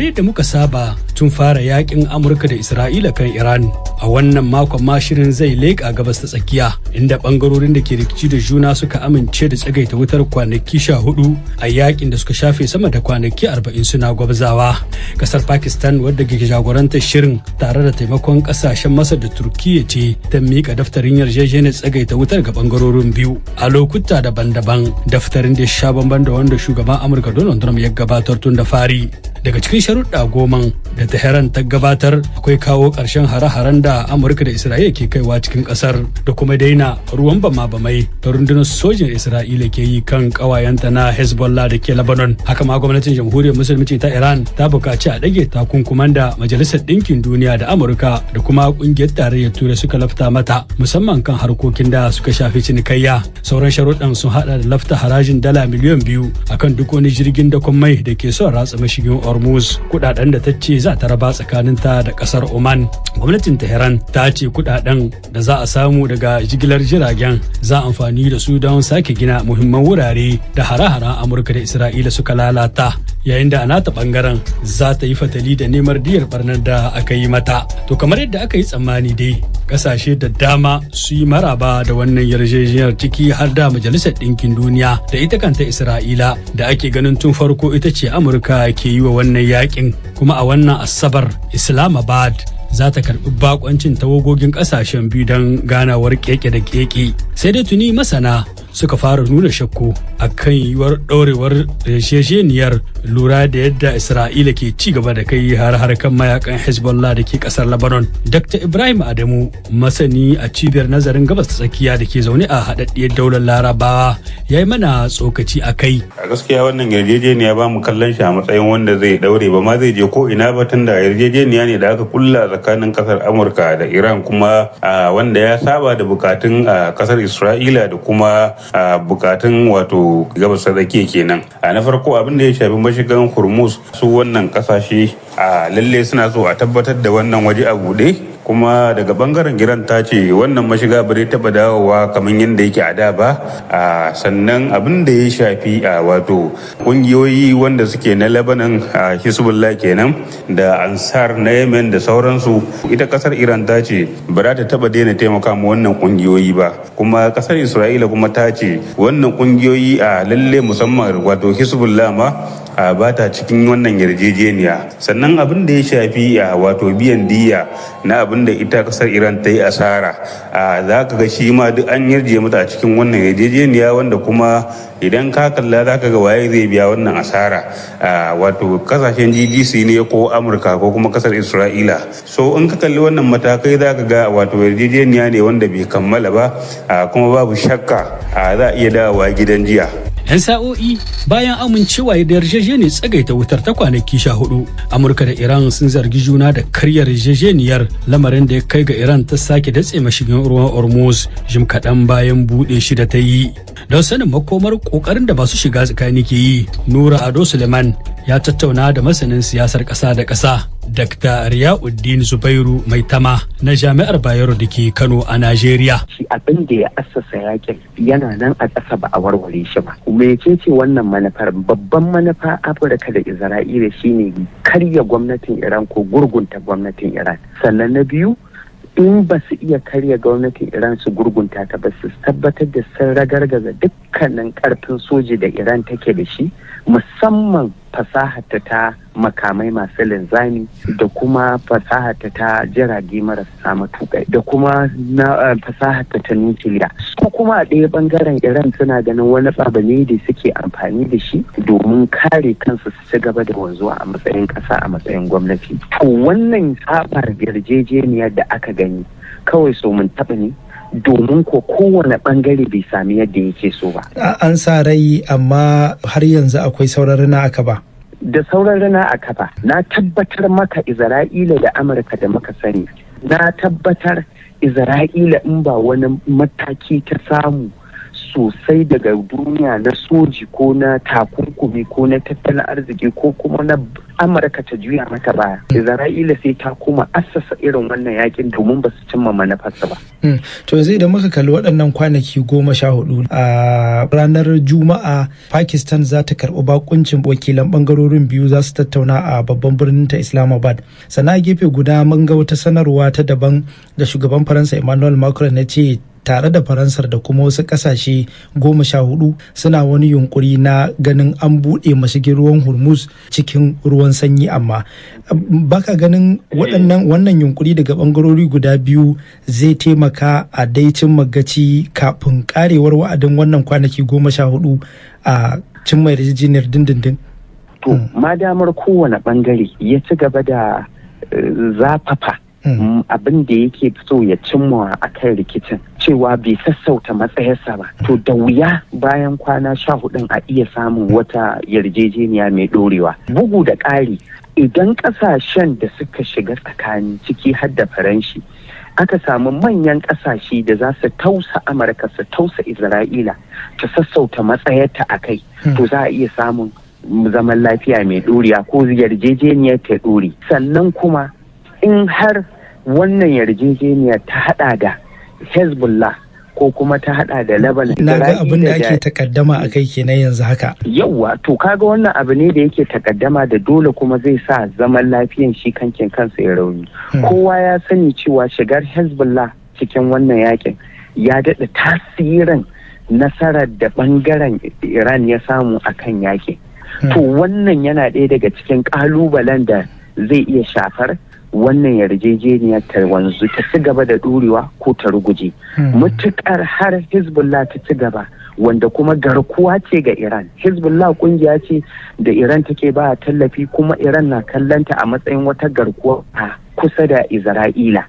yadda muka saba tun fara yakin Amurka da Isra'ila kan Iran, a wannan makon ma shirin zai leƙa Gabas ta Tsakiya, inda bangarorin da ke rikici da juna suka amince da tsagaita wutar kwanaki 14 a yakin da suka shafe sama da kwanaki 40 suna gwabzawa. Kasar Pakistan, wadda ke jagorantar shirin tare da taimakon kasashen Masar da Turkiyya, ce ta miƙa daftarin yarjejeniyar tsagaita wutar ga bangarorin biyu a lokuta daban-daban, daftarin da ya sha bamban da wanda shugaban Amurka Donald Trump ya gabatar tun da fari. Daga cikin sharuɗa 10 da Tehran ta gabatar akwai kawo ƙarshen hare-haren da Amurka da Isra'ila ke kaiwa cikin ƙasar da kuma daina ruwan bama-bamai da rundunar sojin Isra'ila ke yi kan ƙawayenta na Hezbollah da ke Lebanon. Haka ma gwamnatin Jamhuriyar Musulunci ta Iran ta buƙaci a ɗage takunkuman da Majalisar Ɗinkin Duniya da Amurka da kuma Ƙungiyar Tarayyar Turai suka lafta mata, musamman kan harkokin da suka shafi cinikayya. Sauran sharuɗan sun haɗa da lafta harajin dala miliyan 2 akan duk wani jirgin dakon mai da ke son ratsa mashigin Hormuz, kudaden da ta ce za ta raba tsakaninta da kasar Oman. Gwamnatin Tehran ta ce kudaden da za a samu daga jigilar jiragen za amfani da su don sake gina muhimman wurare da hare-haren Amurka da Isra'ila suka lalata, yayin da a nata bangaren za ta yi fatali da neman diyar barnar da aka yi mata. To, kamar yadda aka yi tsammani dai, kasashe da dama su yi maraba da wannan yarjejeniyar, ciki har da Majalisar Ɗinkin Duniya da ita kanta Isra'ila da ake ganin tun farko ita ce Amurka ke yi wa wannan yakin. Kuma a wannan Asabar Islamabad za ta karbi bakoncin tawagogin kasashen biyu don ganawar keke da keke. Sai dai tuni masana suka fara nuna shakku a kan yiwuwar ɗorewar yarjejeniyar, lura da yadda Isra'ila ke ci gaba da kai har har kan mayakan Hezbollah da ke kasar Lebanon. Dr. Ibrahim Adamu, masani a Cibiyar Nazarin Gabas ta Tsakiya da ke zaune a Haɗaɗɗiyar Daular Larabawa, ya yi mana tsokaci a kai. A gaskiya wannan yarjejeniya ba mu kallon shi a matsayin wanda zai daure ba ma zai je ko ina ba, tunda yarjejeniya ne da aka kulla tsakanin kasar Amurka da Iran, kuma wanda ya saba da bukatun kasar Isra'ila da kuma bukatun wato Gabas ta Tsakiya kenan. A na farko, abin da ya shafi mashigan Hormuz, su wannan kasashe a lalle suna so a tabbatar da wannan waje a buɗe. Kuma daga bangaren Iran ta ce wannan mashiga ba zai taba dawowa kamar yadda yake a da ba. A sannan abin da ya shafi a wato kungiyoyi wanda suke na Lebanon, a Hezbollah kenan, da Ansar na Yemen da sauransu, ita kasar Iran ta ce ba za ta taba daina taimaka ma wannan kungiyoyi ba. Kuma kasar Isra'ila kuma ta ce wannan kungiyoyi a lalle, musamman wato Hezbollah ma, a ba ta cikin wannan yarjejeniya. Sannan abin da ya shafi a wato biyan diya na abin da ita kasar Iran ta yi asara, a za ka ga shi ma duk an yarje mata a cikin wannan yarjejeniya, wanda kuma idan ka kalla za ka ga waye zai biya wannan asara? A wato kasashen GCC ne ko Amurka ko kuma kasar Isra'ila? So in ka kalli wannan matakai, za ka ga wato yarjejeniya ne wanda bai kammala ba, kuma babu shakka za a iya dawowa gidan jiya. 'Yan sa'o'i bayan amincewa da yarjejeniyar tsagaita wutar ta kwanaki 14, Amurka da Iran sun zargi juna da karya yarjejeniyar, lamarin da ya kai ga Iran ta sake datse mashigin ruwan Hormuz jim kaɗan bayan buɗe shi da ta yi. Don sanin makomar ƙoƙarin da masu shiga tsakani ke yi, Nura Ado Suleiman ya tattauna da masanin siyasar ƙasa da ƙasa, Dr. Riyauddin Zubairu Maitama na Jami'ar Bayero da ke Kano a Najeriya. Shi abin da ya assasa yakin yana nan a ƙasa, ba a warware shi ba. Mecece wannan manufar? Babban manufa Afirka da Isra'ila shine karya gwamnatin Iran ko gurgunta gwamnatin Iran. Sannan na biyu, in ba su iya karya gwamnatin Iran su gurgunta ta ba, su tabbatar da sun ragargaza dukkanin karfin soji da Iran take da shi, musamman fasaharta ta makamai masu linzami da kuma fasaharta ta jirage marasa matuƙai da kuma na fasaharta ta nukiliya. Su kuma a ɗaya bangaren Iran suna ganin wani abu ne da suke amfani da shi domin kare kansu su ci gaba da wanzuwa a matsayin ƙasa, a matsayin gwamnati. To, wannan sabar yarjejeniyar da aka gani kawai so mun taɓa ne, domin ko kowane bangare bai sami yadda yake so ba. An sa rai, amma har yanzu akwai sauran rina aka ba. Da sauran rina a kafa, na tabbatar maka Isra'ila da Amurka da muka sani, na tabbatar Isra'ila in ba wani mataki ta samu Sosai daga duniya na soji ko na takunkumi ko na tattalin arziki ko kuma na Amurka ta juya mata baya, Isra'ila sai ta koma assasa irin wannan yakin domin ba su cimma manufarsa ba. To yanzu idan muka kalli waɗannan kwanaki 14, a ranar Juma'a Pakistan za ta karɓi bakuncin wakilan ɓangarorin biyu, za su tattauna a babban birnin ta Islamabad. Sannan a gefe guda mun ga wata sanarwa ta daban da shugaban Faransa Emmanuel Macron ya ce tare da Faransar da kuma wasu kasashe 14 suna wani yunkuri na ganin an buɗe mashigin ruwan Hormuz cikin ruwan sanyi. Amma baka ganin waɗannan wannan yunkuri daga bangarori guda biyu zai taimaka a daicin magaci kafin karewar wa'adin wannan kwanaki 14 a cimma yarjejeniyar dindindin? To, madamar kowane bangare ya ci gaba da zafafa abin da yake so ya cimma a kan rikicin, cewa bai sassauta matsayarsa ba, to da wuya bayan kwana 14n a iya samun wata yarjejeniya mai dorewa. Bugu da ƙari, idan ƙasashen da suka shiga tsakani, ciki har da Faranshi, aka samu manyan ƙasashe da za su tausa Amurka, su tausa Isra'ila ta sassauta matsayarta a kai, to za a iya samun zaman lafiya mai dorewa ko yarjejeniyar ta dore. Sannan kuma in har wannan yarjejeniya ta hada da Hezbollah ko kuma ta hada da Lebanon. Na ga abin da ake takaddama a kai kenan yanzu haka. Yawwa, to kaga wannan abu ne da yake takaddama da dole kuma zai sa zaman lafiyan shi kankin kansa ya rauni. Kowa ya sani cewa shigar Hezbollah cikin wannan yakin ya daɗa tasirin nasarar da bangaren Iran ya samu akan yakin. To wannan yana ɗaya daga cikin ƙalubalen da zai iya shafar wannan yarjejeniya ta wanzu, ta ci gaba da ɗorewa ko ta ruguje. Mutukar har Hezbollah ta ci gaba, wanda kuma garkuwa ce ga Iran, Hezbollah kungiya ce da Iran take ba tallafi, kuma Iran na kallanta a matsayin wata garkuwa a kusa da Isra'ila.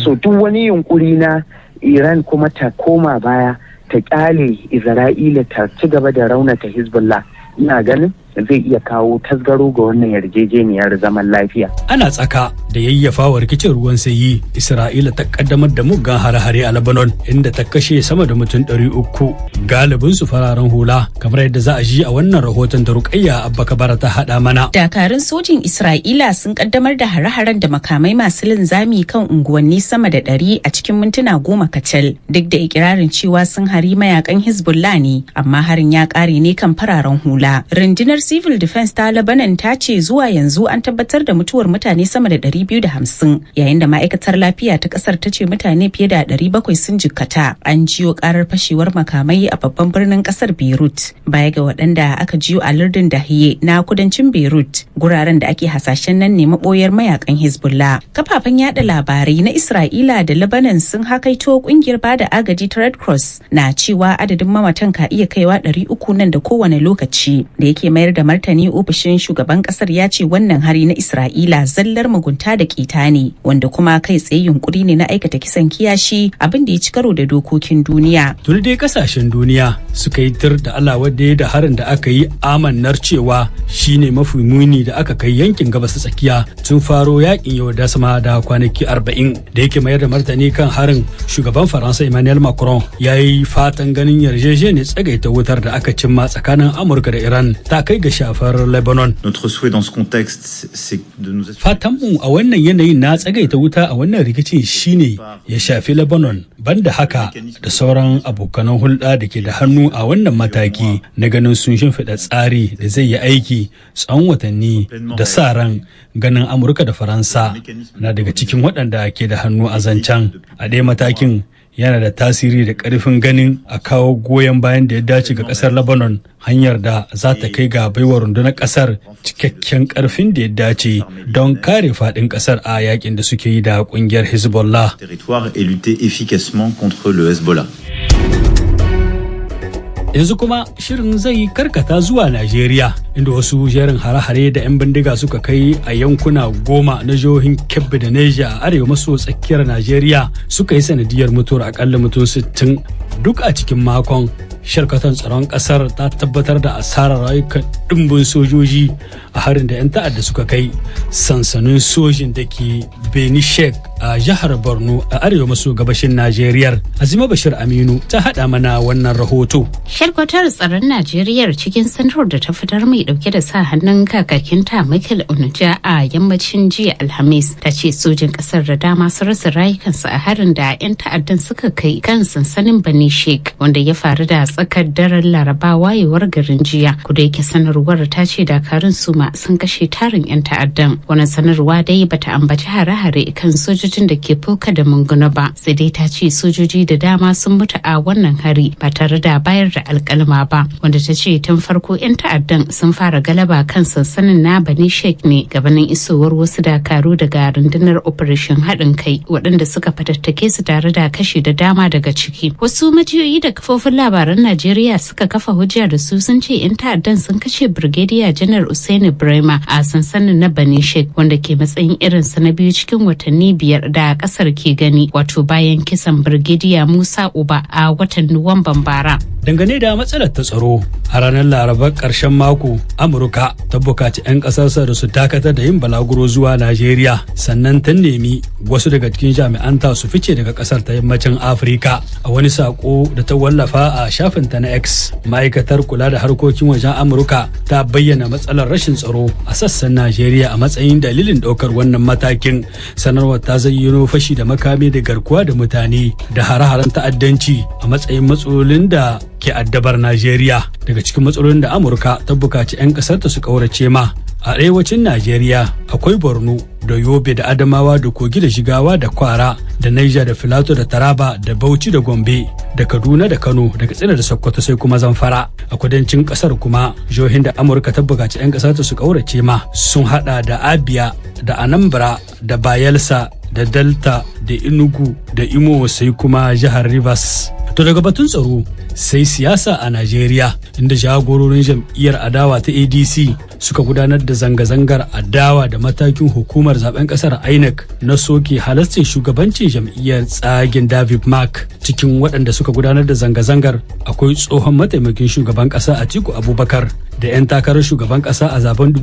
So duk wani yunkuri na Iran kuma ta koma baya ta kyale Isra'ila ta ci gaba da raunata Hezbollah, ina ganin zai iya kawo tasgaro ga wannan yarjejeniyar zaman lafiya. Ana tsaka da yayyafa wa rikicin ruwan sanyi, Isra'ila ta kaddamar da muggan hare-hare a Lebanon, inda ta kashe sama da mutum 300, galibin su fararen hula, kamar yadda za a ji a wannan rahoton da Rukayya Abba Kabara ta haɗa mana. Dakarun sojin Isra'ila sun kaddamar da hare-haren da makamai masu linzami kan unguwanni sama da 100 a cikin mintuna 10 kacal, duk da ikirarin cewa sun hari mayakan Hezbollah ne, amma harin ya ƙare ne kan fararen hula. Rundunar Civil Defense ta Lebanon ta ce zuwa yanzu an tabbatar da mutuwar mutane sama da 250, yayin da ma'aikatar lafiya ta kasar ta ce mutane fiye da 700 sun jikkata. An jiyo karar fashewar makamai a babban birnin kasar Beirut, baya ga waɗanda aka jiyo a lardin Dahiye na kudancin Beirut, guraren da ake hasashen nan ne maboyar mayakan Hezbollah. Kafafen yada labarai na Isra'ila da Lebanon sun hakaito kungiyar bada agaji ta Red Cross na cewa adadin mamatan ka iya kaiwa 300 nan da kowane lokaci. Da yake mayar da martani, ofishin shugaban kasar ya ce wannan hari na Isra'ila zallar mugunta da keta ne, wanda kuma kai tsaye yunkuri ne na aikata kisan kiyashi, abin da ya ci karo da dokokin duniya. Tuni dai kasashen duniya suka yi tir da Allah wadda da harin da aka yi amannar cewa shine mafi muni da aka kai yankin Gabas ta Tsakiya tun faro yakin yau da sama da kwanaki 40. Da yake mayar da martani kan harin, shugaban Faransa Emmanuel Macron ya yi fatan ganin yarjejeniyar tsagaita wutar da aka cimma tsakanin Amurka da Iran ta kai ga shafar Lebanon. Notre souhait dans ce contexte, c'est de nous Fatanmu a wannan yanayin na tsagaita wuta a wannan rikicin shine ya shafi Lebanon, banda haka da sauran abokanan hulɗa da ke da hannu a wannan mataki na ganin sun shimfiɗa tsari da zai yi aiki tsawon watanni, da sa ran ganin Amurka da Faransa na daga cikin waɗanda ke da hannu a zancen. A ɗaya matakin yana da tasiri da ƙarfin ganin a kawo goyon bayan da ya dace ga ƙasar Lebanon, hanyar da za ta kai ga baiwa rundunar ƙasar cikakken ƙarfin da ya dace don kare faɗin ƙasar a yakin da suke yi da ƙungiyar Hezbollah. Territoire et lutter efficacement contre le Hezbollah. Yanzu kuma shirin zai karkata zuwa Najeriya, inda wasu jerin hare-hare da 'yan bindiga suka kai a yankuna 10 na jihohin Kebbi da Neja a arewa maso tsakiyar Najeriya suka yi sanadiyar mutuwar akalla mutum 60 duk a cikin makon. Sharkatan tsaron kasar ta tabbatar da asarar rayukan dimbin sojoji a harin da 'yan ta'adda suka kai sansanin sojin da ke Benishek a a jihar Borno a arewa maso gabashin Najeriya. Azima Bashir Aminu ta haɗa mana wannan rahoto. Shalkwatar tsaron Najeriya cikin sanarwar da ta fitar mai dauke da sa hannun kakakinta Michael Onuja a yammacin jiya Alhamis ta ce sojin kasar da dama sun rasa rayukansu a harin da 'yan ta'addan suka kai kan sansanin Bani Sheikh wanda ya faru da tsakar daren Laraba wayewar garin jiya. Kuda yake sanarwar ta ce dakarun suma sun kashe tarin 'yan ta'addan. Wannan sanarwa dai bata ambaci hare-hare kan sojojin da ke fuka da munguna ba, sai dai ta ce sojoji da dama sun mutu a wannan hari ba tare da bayar da alkalma ba, wanda ta ce tun farko 'yan ta'addan sun fara galaba kan sansanin na Bani Sheikh ne gabanin isowar wasu dakaru daga rundunar Operation Haɗin Kai waɗanda suka fatattake su tare da kashe da dama daga ciki. Wasu majiyoyi da kafofin labaran Najeriya suka kafa hujja da su sun ce 'yan ta'addan sun kashe Brigadier Janar Usaini Brema a sansanin na Bani Sheikh wanda ke matsayin irinsa na biyu cikin watanni 5 da kasar ke gani, wato bayan kisan Brigadier Musa Uba a watan Nuwamban bara. Dangane da matsalar ta tsaro, a ranar Larabar ƙarshen mako, Amurka ta bukaci 'yan ƙasarsa da su dakatar da yin balaguro zuwa Najeriya, sannan ta nemi wasu daga cikin jami'anta su fice daga ƙasar ta yammacin Afirka. A wani sako da ta wallafa a shafinta na X, ma'aikatar kula da harkokin wajen Amurka ta bayyana matsalar rashin tsaro a sassan Najeriya a matsayin dalilin ɗaukar wannan matakin. Sanarwar ta zayyano fashi da makami da garkuwa da mutane da hare-haren ta'addanci a matsayin matsalolin da ke addabar Najeriya. Daga cikin matsalolin da Amurka ta bukaci 'yan ƙasarta su ƙaurace ma a arewacin Najeriya akwai Borno da Yobe da Adamawa da Kogi da Jigawa da Kwara da Niger da Filato da Taraba da Bauchi da Gombe da Kaduna da Kano da Katsina da Sokoto sai kuma Zamfara. A kudancin kasar kuma jihohin da Amurka ta bukaci 'yan ƙasarta su ƙaurace ma sun hada da Abia da Anambra da Bayelsa da Delta da Enugu da Imo sai kuma jihar Rivers. To daga batun tsaro sai siyasa a Najeriya, inda jagororin jam'iyyar adawa ta ADC suka gudanar da zanga-zangar adawa da matakin hukumar zaben kasar INEC na soke halascin shugabancin jam'iyyar tsagin David Mark. Cikin waɗanda suka gudanar da zanga-zangar akwai tsohon mataimakin shugaban ƙasa Atiku Abubakar da 'yan takarar shugaban ƙasa a zaben